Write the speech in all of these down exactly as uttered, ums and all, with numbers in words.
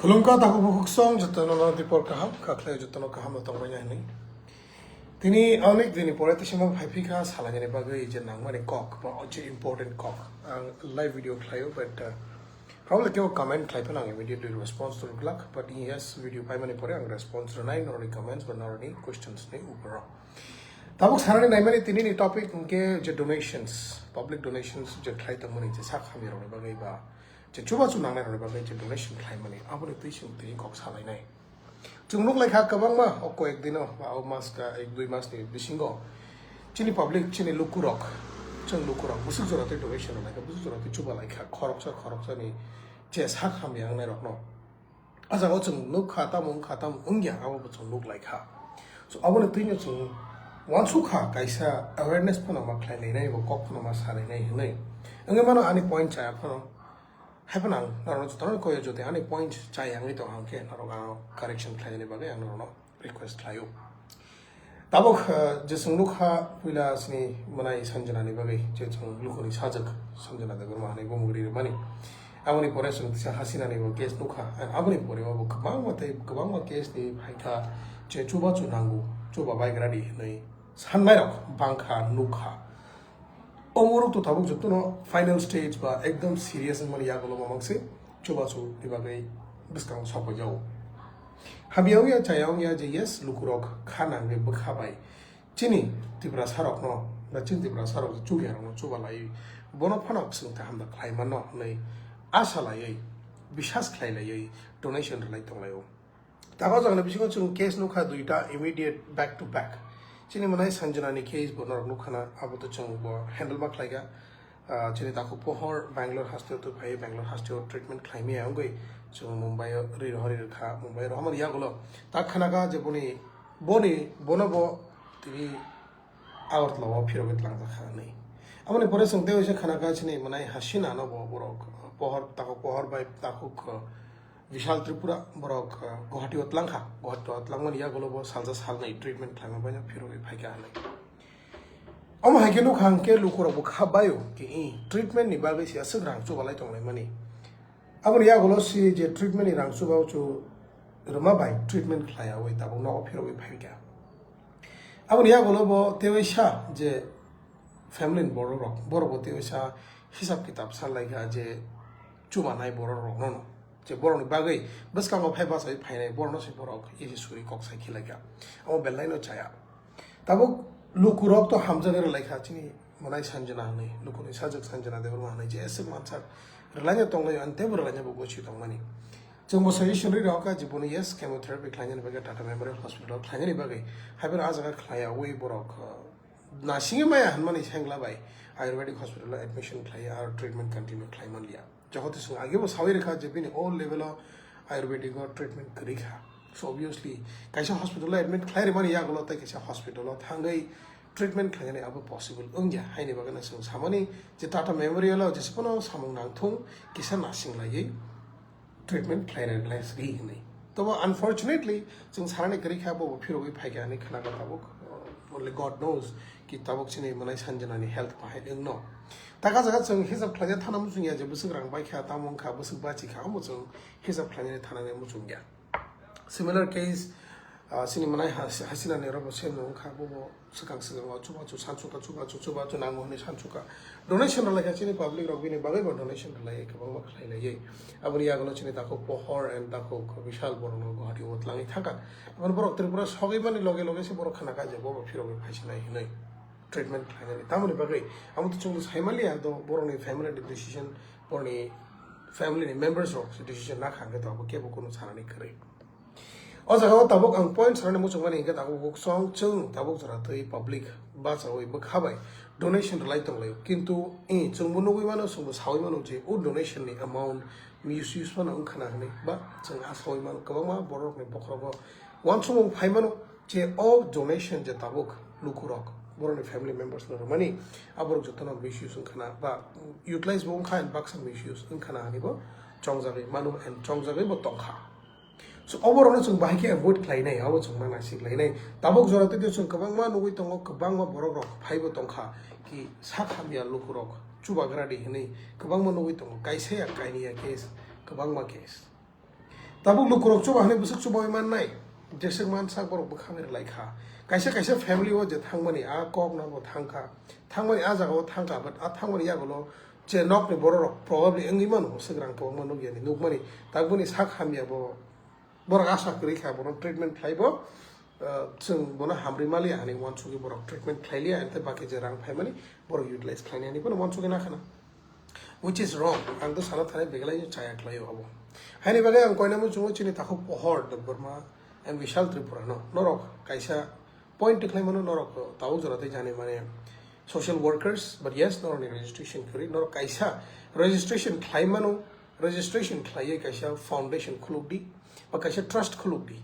Khulumkha takhuk bukhuk song jotono no dipor kaham, khaklai jotono kaham no tongmani hinwi. Tini onek dini pore tisima phaiphikha salainani bagwi je nangmani kok, ba je important kok. Ang live video khlaio, but, uh, probably kebo comment khlai phano ang immediately response rwglak, but yes, video paimani pore ang response rwnai noroni comments ba noroni questions ni upor. Tabuk sanani naimani tini ni topic hwnkhe je donations, public donations je khlai tongmani je sak hamya rokni bagwi ba je chubachu nangnai rokni bagwi je donation khlaimani, aboni twi chwng tini kok salainai. Chwng nuk laikha kwbangma o koyek dino ba o mas ka ek dui mas ni bisingo chini public, chini lukurok, chwng lukurok bwswk jora twi donation rw laikha, bwswk jora twi chuba laikha, khoroksa khoroksa ni je sak hamya wngnai rokno. A jaga o chwng nuk kha, tamo wng kha, tamo wng ya, abo bo chwng nuk lai kha. So, aboni twino chwng uansuk kha, kaisa awareness phano ma khlai lainai, bo kok phano ma sa lainai hinwi. Wngwi mano ani point chaya phano. Hai phano ang norok jotono koi o, jodi ani point chaya wngwi tong hang khe, norok ano correction khlainani bagwi ang norokno request khlaio. Tabuk, eh, je chwng nukha puila chini mwnai Sanjana ni bagwi, je chwng lukuni sajwk Sanjana Debbarma hinwi bumung ri rwmani. Aboni pore chwng kisa Hasina ni bo case nukha, and aboni pore bo kwbangma tei kwbangma case ni phaikha, je chubachu nango, chuba baigra di hinwi sannairok bangkha, nukha. O morok to tabuk jotono final stage ba ekdom serious wngmani yagulo mamang se chubachu ni bagwi bwskango sokphaijao. Hamya wngya, chaya wngya je yes, lukurok kha nangwi bwkha bai chini Tiprasa rokno, ba chini Tiprasa rok je chukya rokno chuba lai, bono phano chwng kaham da khlai mano hwnwi asa laiwi, bisas khlai laiwi donation rwlai tong laio. Tago jagani bisingo chwng case nukha duita immediate back to back. Chini mwnai Sanjana ni case bo norok nukha na, abo to chwng bo handle ma khlai kha. Ah, chini takhuk pohor Bangalore hasteo twi phai, Bangalore hasteo treatment khlai maya wngwi chwng Mumbai o ri rohori rwkha, Mumbai rohormani yagulo ta khana kha je boni, boni, bono bo tini Agartala o phirogwi tlangjak kha hinwi. Aboni pore chwng tei waisa khana kha chini mwnai Hasina no bo borok pohor, takhuk pohor bai takhuk, uh, Vishal Tripura borok, uh, Guwahati o tlang kha. Guwahati o tlangmani yagulo bo salsa salnwi treatment khlaima bai no phirogwi phai kha hinwi. Omo hai khe nukha hwnkhe lukurok bo kha bai o khe, i, treatment ni bagwi se aswk rang chubalai tonglaimani. Aboni yagulo se je treatment ni rang chuba uchu rwma bai treatment khlaiyawi tabuk nogo phirogwi phai kha. Aboni yagulo bo tei waisa je family ni borok rok, borok bo tei waisa hisab kitab sa lai kha je chubanai borok rok no, je borok ni bagwi bwskango phai bachai phainai borok no se borok isi suri kok sai khilai kha. Abo belai no chaya. Tabuk lukurok to hamjagwi rwlai kha chini mwnai Sanjana hinwi, lukuni sajwk Sanjana Debbarma hinwi je aswk mansak rwlaina tonglaio, ani teibo rwlaina bo gosi tongmani. Chwng bo suggestion ri rok kha je bono yes chemotherapy khlainani bagwi Tata Memorial Hospital khlainani bagwi, haiphano ah jaga khlaiyawi borok, uh, nasingwi maya hinmani sengla bai Ayurvedic Hospital o admission khlaiya aro treatment continue khlai manliya. Jokhon twi chwng agebo sawi rwkha je bini o level o Ayurvedic o treatment kwrwi kha. So obviously kaisa hospital o admit khlai rwmani yagulo tei kaisa hospital o thangwi treatment khlainani abo possible wngya. Haini bagwi no chwng samani je Tata Memorial o jesa phano samung nangthung kisa nasing laiwi treatment khlainani lai sri hinwi. Tobo unfortunately chwng sanani kwrwi kha bo phirogwi phaikha hinwi khna kha tabuk. Only God knows ki tabuk chini mwnai Sanjana ni health bahai wngno. Taka jaga chwng hisab khlaina thana muchungya je bwswk rang bai kha, tamo wngkha, bwswk bachi kha, omo chwng hisab khlainani thanani muchungya. Similar case, ah, chini mwnai Has-, Hasina ni oro bo same wngkha, bo bo swkang swkang o chubachu sansuka, chubachu, chubachu nango hinwi sansuka. Donation rwlaikha chini public rok bini bagwi bo donation rwlaiwi kwbangma khlai laiwi. Aboni yagulo chini takhuk pohor and takhuk Vishal borokno Guwahati o twlangwi thangkha. Aboni borok Tripura sogwi mani loge loge se borok khna kha je bo bo phirogwi phaisinai hinwi treatment khlainani. Tamoni bagwi amo to chwng sai manliya do borokni family ni decision, borokni family ni members rok se decision na kha hwnkhe to abo kebo kunu sanani kwrwi. O jaga o tabuk ang point sanani muchungmani hwnkhe tabuk buksong chwng tabuk jora twi public bachawi bwkha bai donation rwlai tonglaio. Kintu, eh, chwngbo nugwi mano, chwngbo sawi mano je o donation ni amount misuse phano wngkhana hinwi ba chwng asawi mano kwbangma borokni bokhorogo uansukmung phai mano je o donation je tabuk lukurok borokni family members no rwmani aborok jotono misuse wngkhana ba utilize bo wngkha and baksa misuse wngkhana hinwi bo chongjagwi mano and chongjagwi bo tongkha. So, oborokno chwng bahai khe avoid khlainai, abo chwng ma naisik lainai. Tabuk jora twi chwng kwbangma nugwi tongo, kwbangma borok rok phaibo tongkha, ki sak hamya lukurok chubagra di hinwi kwbangma nugwi tongo, kaisa ya kaini ya case, kwbangma case. Tabuk lukurok chuba hwnwi bwswk chubawi mannai, jeswk mansak borok bwkha bai rwlai kha. Kaisa kaisa family o je thangmani a kok no bo thang kha, thangmani a jaga o thang kha, but a thangmani yagulo je nokni bororok probably wngwi mano, swk rang kwbangma nukya ni nukmani, tabukni sak hamya bo borok asa kwrwi kha, bono treatment khlai bo, ah, chwng bono hamrwi maliya hwnwi uansugwi borok treatment khlai liya, ante baki je rang phaimani borok utilize khlainani bono uansugwi nakhana. Which is wrong. Ang to sana thani beglai chaya khlaio abo. Haini bagwi ang koina muchungo chini takhuk Pohor Debbarma and Vishal Tripura no. Norok kaisa point khlai mano norok tabuk jora tei jani mane social workers, but yes, norok ni registration kwrwi. Norok kaisa registration khlai mano, registration khlaiwi kaisa foundation khuluk di, ba kaisa trust khuluk di.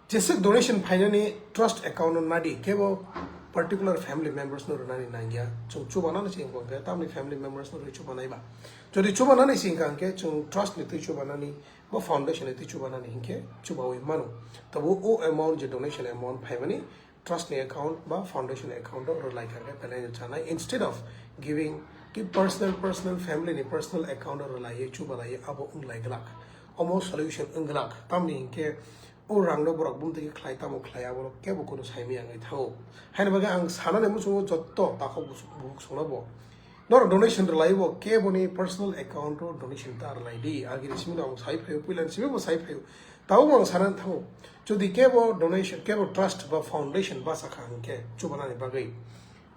Jeswk donation phainani trust account no nadi, kebo particular family members no rwnani nangya. Chwng chubanani se wngkha hwnkhe tamni family members no rwi chubanai ba. Jodi chubanani se wngkha hwnkhe chwng trust ni twi chubanani ba foundation ni twi chubanani hinkhe chubawi mano. Tabo o amount je donation amount phaimani trust ni account ba foundation account o rwlai kha khe belai no chanai, instead of giving ki personal, personal family ni personal account o rwlaiwi chubalaiwi abo wnglai glak. Omo solution wng glak. Tamni hinkhe o rang no borok bumtwi khe khlai tamo khlai abo kebo kunu saimaya wngwi thango. Haini bagwi ang sanani muchungo jotto takhuk bus-, bukhuk songno bo norok donation rwlai bo keboni personal account o donation ta rwlai di. Agini simi no ang sai phaio, puilani simi bo sai phaio. Tabuk ang sanani thango, jodi kebo donation, kebo trust ba foundation basa kha hwnkhe chubanani bagwi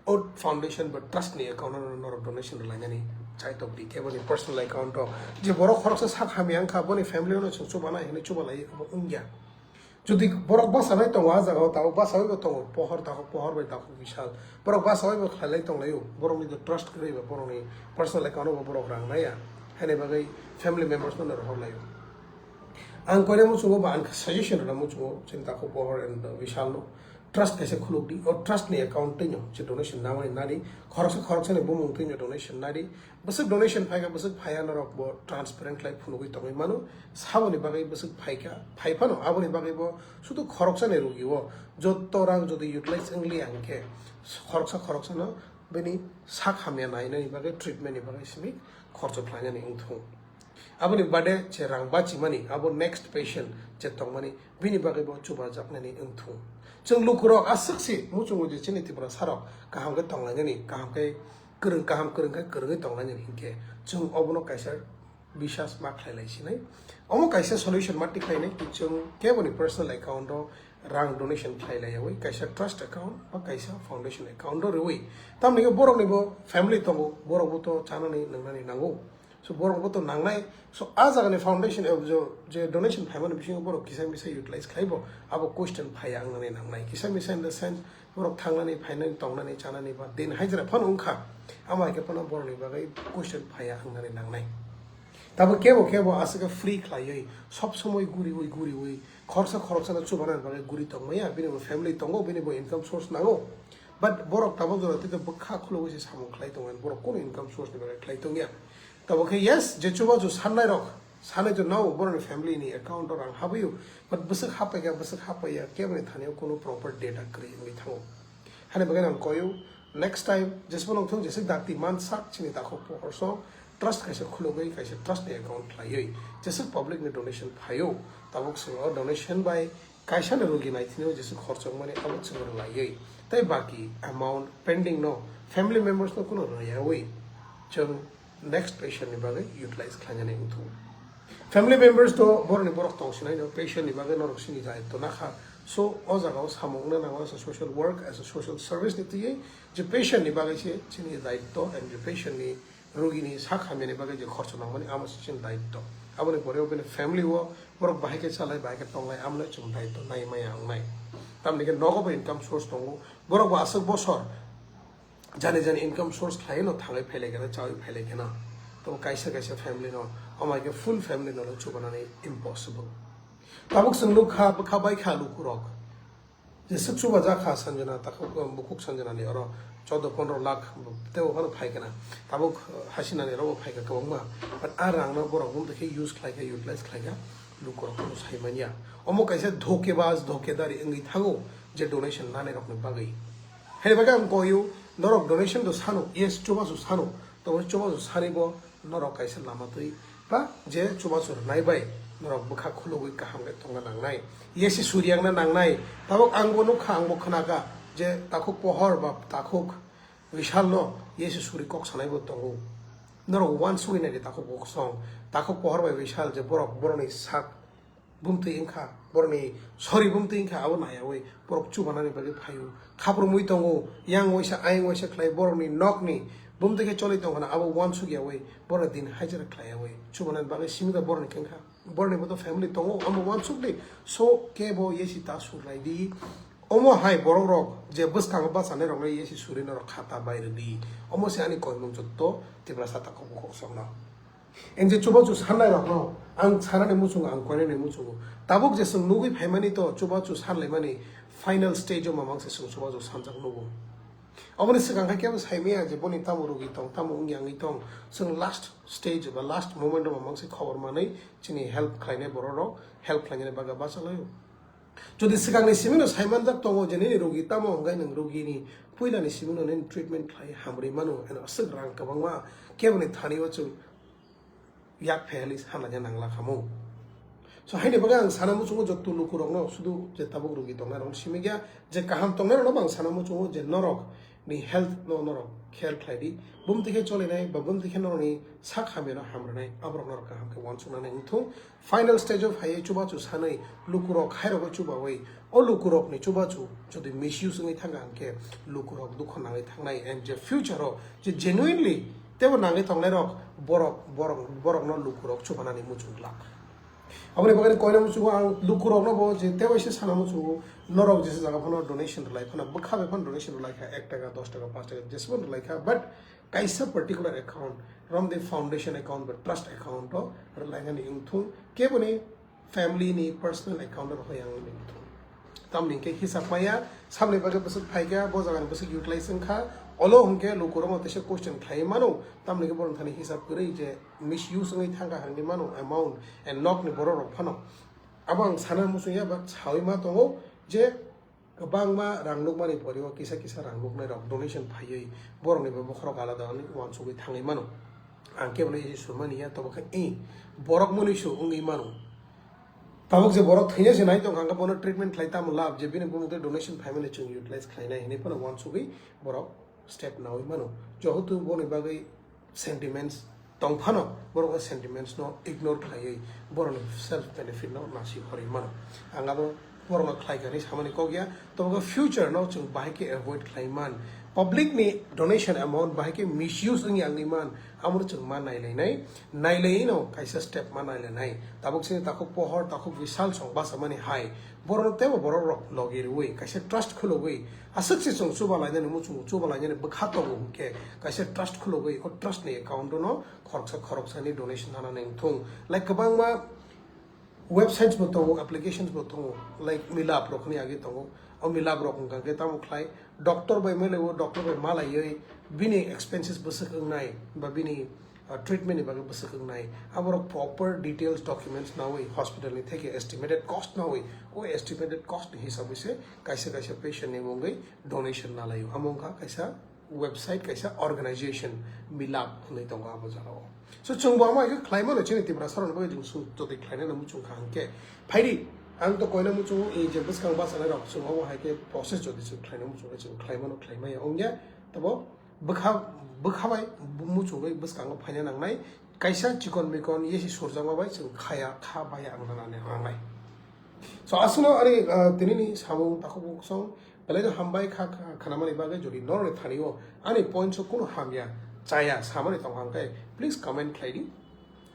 o foundation ba trust ni account no norok donation rwlainani chaitok di, keboni personal account o je borok khoroksa sak hamya wngkha, boni family no chwng chubanai hinwi chubalai abo wngya. Jodi borok bwsajak tongo, a jaga o tabuk bwsajak tongo, pohor takhuk, pohor bai takhuk Vishal, borok bwsajak bo khlailai tonglaio, borokni trust kwrwi ba borokni personal account o bo borok rang naiya, haini bagwi family members no rohor laio. Ang koina muchungo ba ang suggestion rwna muchungo chini takhuk pohor and Vishal no. Trust kaisa khuluk di, o trust ni account twi no je donation namani nadi, khoroksa khoroksa ni bumung twi no donation nadi, bwswk donation phaikha bwswk phaiya norok bo transparent khlai phunugwi tongwi mano, saboni bagwi bwswk phaikha phai phano aboni bagwi bo sudu khoroksa ni rugi o jotto rang jodi utilize wngliya hinkhe khoroksa khoroksa no bini sak hamya nainani bagwi treatment ni bagwi simi khorcho khlainani wngthung. Aboni bade je rang bachimani, abo next patient je tongmani, bini bagwi bo chubajaknani wngthung. Chwng lukurok aswk se muchungo je chini Tiprasa rok kaham khe tonglainani, kaham khe kwrwng, kaham kwrwng khe kwrwngwi tonglainani hinkhe chwng obono kaisa bisas ma khlai lai sinai. Omo kaisa solution ma tikhlainai, chwng keboni personal account o rang donation khlai lai yawi, kaisa trust account ba kaisa foundation account o rwi. Tamni khe borokni bo family tongo, borok bo to chanani nwngnani nango. So borok bo to nangnai. So a jaga ni foundation, eh, jo-, je donation phaimani bisingo borok kisa misa utilize khlai bo, abo question phaiya wngnani nangnai. Kisa misa in the sense borok thangnani, phainani, tongnani, chanani ba din hajra phano wngkha. Amo hai khe phano borokni bagwi question phaiya wngnani nangnai. Tabo kebo kebo aswk free khlaiwi sob somoi guriwi guriwi khoroksa khoroksa no chubanani bagwi guri tongmaya, bini bo family tongo, bini bo income source nango. But borok tabuk jora tei bwkha khulugwi se samung khlai tongo, borok kunu income source ni bagwi khlai tongya. Tabo khe yes, je chubachu sannai rok, sanai to nao borokni family ni account o rang habwi o, but bwswk hapai kha, bwswk hapai ya, keboni thani o kunu proper data kwrwi wngwi thango. Hani bagwi ang koyo, next time jesbo nongthung jeswk dakti mansak chini takhuk pohor so trust kaisa khulugwi kaisa trust ni account khlaiwi jeswk public ni donation phaio, tabuk swng o donation bai kaisa ni rugi naithini o jeswk khorchok mani abo chwng rwlaiwi tei baki amount pending no family members no kunu rwyawi chwng next patient ni bagwi utilize khlainani wngthung. Family members to boroni borok tongsinai no patient ni bagwi norok sini daitto nakha. So o jaga o samung wngna nango as a social work, as a social service ni twiwi je patient ni bagwi se chini daitto and je patient ni rugi ni sak hamya ni bagwi je khorcho nangmani amo se chini daitto. Aboni pore o bini family o borok bahai khe chalai, bahai khe tonglai, amno chwng daitto nai maya wngnai. Tamni khe nogo bo income source tongo, borok bo aswk bosor jani jani income source khlai no thangwi phailai khe na, chawi phailai khe na. Tamo kaisa kaisa family no, amai khe full family no, no chubanani impossible. Tabuk chwng nuk kha, bwkha bai kha lukurok. Jeswk chuba jak kha Sanjana, takhuk, um, bukhuk Sanjana ni oro chaudo pondro lakh tebo phano phai khe na. Tabuk, uh, Hasina ni oro bo phai kha kwbangma. But a rang no borok bumtwi khe use khlai kha, utilize khlai kha, lukurok no sai manya. Omo kaisa dhokebaz, dhokedari wngwi thango je donation nani rok ni bagwi. Hini bagwi ang koyo, norok donation do sano, yes, chubachu sano, tamo chubachu sani bo Norok kaisa lama twi ba je chubachu rwnai bai norok bwkha khulugwi kaham khe tongna nangnai. Yesi suriyangna nangnai. Tabuk ang bo nukha, ang bo khnakha je takhuk pohor ba takhuk Vishal no yesi suri kok sanai bo tongo. Norok uansugwi nai di takhuk kok song, takhuk pohor bai Vishal je borok borokni sak bumtwi wngkha, borokni sori bumtwi wngkha, abo naiyawi borok chubanani bagwi phaio. Khaprumwi tongo, yang waisa, ayang waisa khlai borokni nokni bumtwi khe choli tongkhana, abo uansuk yawi, borokni din haichara khlai yawi chubanani bagwi simi kha borokni khe wngkha. Borokni bo to family tongo, amo uansuk di. So, kebo yesi ta sur lai di. Omo hai borok rok je bwskango bachanai rok no yesi suri norok khata bai rw di. Omo se ani koimung jotto Tiprasa takhuk bukhuk songno. Ang je chubachu sannairokno ang sanani muchungo, ang koinani muchungo. Tabuk je chwng nugwi phaimani to chubachu sanlaimani final stage o mamang se chwng chubachu sanjak nugo. Oboni swkang khe kebo saimaya je boni tamo rugi tong, tamo wngya wngwi tong. Chwng last stage ba last moment o mamang se khobor manwi chini help khlainai borok rok help khlainani bagwi bachalaio. Jodi swkangni simino saimanjak tongo je nini rugi tamo hwnkhe nwng rugini puilani simino nini treatment khlai hamrwi mano, eno aswk rang kwbangma keboni thani o chwng yak pheli hamlaina nangla khamu. So haini bagwi ang sana muchungo jotto lukurokno sudu je tabuk rugi tongnai rokno simi gya, je kaham tongnai rokno bo ang sana muchungo je norok ni health no norok care khlai di, bumtwi khe cholinai ba bumtwi khe norokni sak hamya no hamrwnai, aborok norok kaham khe uansuknani wngthung. Final stage o phaiwi chubachu sanwi lukurok khairogwi chubawi o lukurokni chubachu jodi misuse wngwi thangkha hwnkhe lukurok dukho nangwi thangnai, and je future o je genuinely teibo nangwi tongnairok borok, borok, borokno lukurok chubanani muchung glak. Aboni bagwi koina muchungo ang lukurokno bo je teibo se sana muchungo, norok jesa jaga phano donation rwlai phano, bwkha bai phano donation rwlai kha, ek taka, dos taka, panch taka, jesbo rwlai kha, but kaisa particular account, Ramdev Foundation account ba trust account o rwlainani wngthung, keboni family ni personal account o rwlai yang wngthung. Tamni hwnkhe hisab maya, sabni bagwi bwswk phaikha, bo jagani bwswk utilize wngkha, olo hwnkhe lukurokno teisa question khlaiwi mano, tamni hwnkhe borok thani hisab kwrwi je misuse wngwi thangkha hinwi mano amount, and nokni borok rok phano. Abo ang sana muchungya ba sawi ma tongo je kwbangma rang nukmani poriwo kisa kisa rang nuknai rok donation phaiwi borokni bo bokhorok alada wngwi uansugwi thangwi mano. Ang kebo no isi surmani ya, tobo khe i borok mwnwi su wngwi mano. Tabuk je borok thwina se nai tongkha, hwnkhe bono treatment khlai tamo lab je bini bumung tei donation phaimani chwng utilize khlainai hinwi phano uansugwi borok step nawi mano. Jehetu boni bagwi sentiments tong phano borok o sentiments no ignore khlaiwi borokni self benefit no nasi horwi mano. Ang abo borokno khlai kha hinwi samani kok ya, tobo future no chwng bahai khe avoid khlai man. Public ni donation amount bahai khe misuse wngya wngwi man, amo chwng ma nailainai, nailaino kaisa step ma nailainai. Tabuk chini takhuk pohor, takhuk Vishal song bachamani hai, borokno teibo borok rok logi rwui kaisa trust khulugwi aswk se chwng chuba lainani muchungo, chuba lainani bwkha tongo hwnkhe kaisa trust khulugwi o trust ni account no khoroksa khoroksani donation hanani wngthung. Like kwbangma websites bo tongo, applications bo tongo, like Milap rok ni age tongo. O Milap rok wngkha khe tamo khlai, doctor bai mele o, doctor bai malaiwi bini expenses bwswk wngnai ba bini, uh, treatment ni bagwi bwswk wngnai. Aborok proper details, documents nawi, hospital ni theke estimated cost nawi, o estimated cost ni hisabwi se kaisa kaisa patient ni mungwi donation nalaio. Amo wngkha kaisa website, kaisa organization, Milap hwnwi tongo abo jagao. So chwng bo amo hai khe khlai mano, chini Tiprasa rokni bagwi chwng sung jotoi khlainani muchung kha hwnkhe. Phaidi, ang to koina muchungo, i je bwskang bachanai rok chwng omo hai khe process jodi chwng khlaina muchung khe chwng khlai mano, khlai maya wngya. Tabo bwkha, bwkha bai muchungwi bwskango phaina nangnai, kaisa chikon mikon yesi surjakma bai chwng khaya, kha baya wngna nangnai. So aswkno ani, ah, tinini samung takhuk bukhuk song belai no hambai kha, kha, khanamani bagwi. Jodi norokni thani o ani points o kunu hamya chaya samani tongkha hwnkhe please comment khlai di.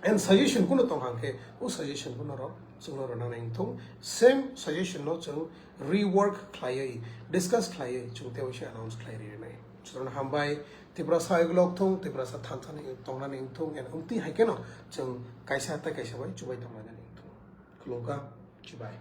And suggestion kunu tongkha hwnkhe o suggestion bo norok chwngno rwna nai wngthung. Same suggestion no chwng rework khlaiwi, discuss khlaiwi chwng tei waisa announce khlai rwnai. Sutrano hambai, Tiprasa igulok thung, Tiprasa thansa ni tongnani wngthung, and wngtwi hai kheno chwng kaisa tei kaisa bai chubai tongnani wngthung. Khulumkha, chibai.